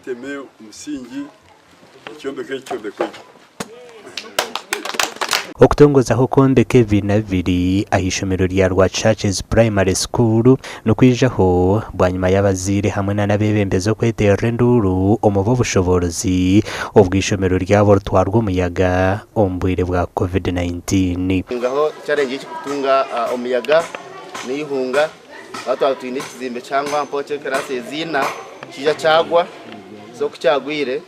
Oteme omusingi ekyombeko eki kyombekwe gye. Okutongozaho okwombeka ebibiina bibiri aha ishomero rya Rwakishakezi Primary School nikwijaho bwanyima y'abazaire hamwe nana abeebembezi okweteerera enduuru omu b'obushoboorozi obwo eishomero ryabo ritwarwa omuyaga omu bwire bwa Covid 19. Ngaho challenge ekikutunga omuyaga n'eihunga ahu twaba twine ekizimbe kihango aha mpeho ky'ekiraasi ezi ina kiija kyagwa so ku kyagwire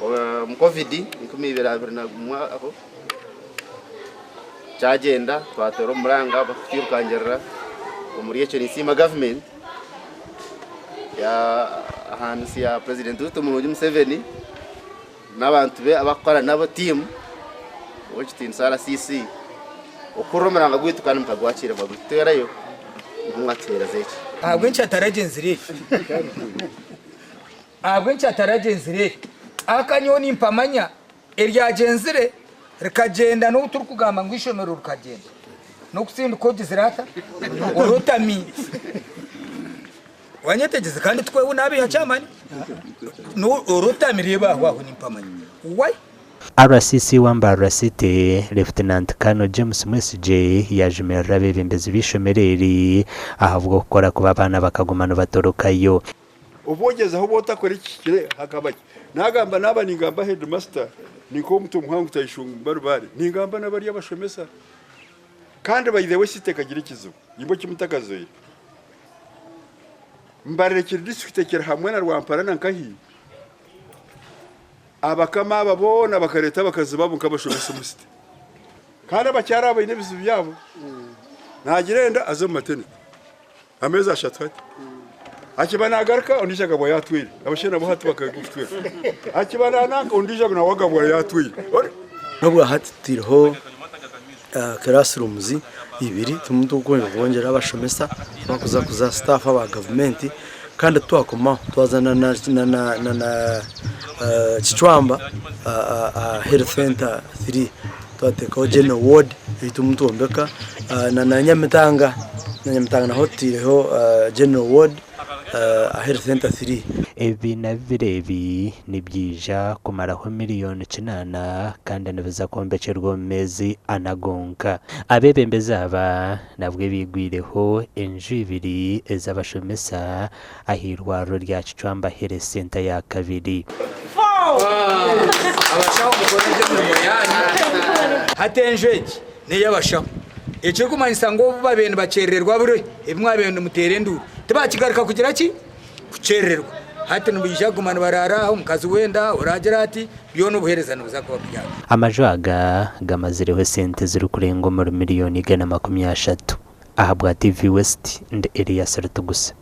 omu covid 2021 aho Kyagyenda twatoora omuranga bakutwirukangirira omuri ekyo ninsiima gavumenti ahansi ya purezidenti waitu omurungi Museveni n'abantu be abakukora nabo tiimu ow'ekitiinisa RCC okuhurira omuranga gwaitu kandi mukagwakiira mukagutwerayo nikwo mwatuheereza eki. Ahabw'enki ataragyenzire? Ahabw'enki ataragyenzire? Aka nyowe nimpamanya Eryagyenzire rikagyenda n'obu turikugamba ngu eishomero rikagyenda n'okutsindika ogizire ata orotami wanyetegyeza kandi tikwewe nabiha kyamani orotami reeba aho aho nimpamanya why. RCC wa Mbarara City, Lieutenant Colonel James Mwesigye yaajumirira abeebembezi b'eishomero eri ahabw'okukora kubi abaana bakaguma nibatorokayo. Obu ogyezaho oba otakora ekihikire hakaba ki? Nagamba naaba ningamba headmaster ni nk'omutwe muhango tayeshumba rubare ningamba na bari abashomesa kandi by the way city ekagira ekizibu imwe eki mutakazoire Mbarara kiri district ekiri hamwe na Rwampara na nkahi abakama aba boona bakareeta abakazi baabo nk'abashomesa omu city kandi abakyara aba baine ebizibu byabo nagira enda aze omu maternity. Ameezi ashatu hati. Akiba nagaruka ondiijo agabwa yaatwire. Abashaija nabo hati bakagutwira. Akiba nananka ondiijo nawe agabwa yaatwire. N'obwa hati tutaireho classrooms ibiri turimu turikwenda kwongyera abashomesa abakuza kuza staff aba gavumenti kandi titwakomaho twaza na na Kicwamba aha health center 3 twateekaho general ward ei turimu nitwombeka na Nyamitanga na Nyamitanga naho tutaireho general ward aha health center 3. Ebibiina bibiri ebi nibyija kumaraho miriyoni kinaana kandi nibiza kwombekyerwa omu meezi ana gonka. Abeebembezi aba nabwo baigwireho enju ibiri ez'abashomesa ah'eirwariro rya Kicwamba Health Centre ya kabiri. Abashaho mukore gye emirimo yaanyu. Hati enju egi n'ey'abashaho. Ekirikumanyisa ngu obu babaire nibakyerererwa buri ebi mwabaire nimuteera enduuru tibakigaruka kugira ki? Kukyerererwa. Hati nibaija kuguma nibaraara aho, omukazi w'enda oraagira ati, byona obuheereza nibuza kuba buri aho. Amaju aga gamazireho esente ezirikurenga omuri miriyoni 130. Ahabwa TV West, ndi Elias Rutuguse.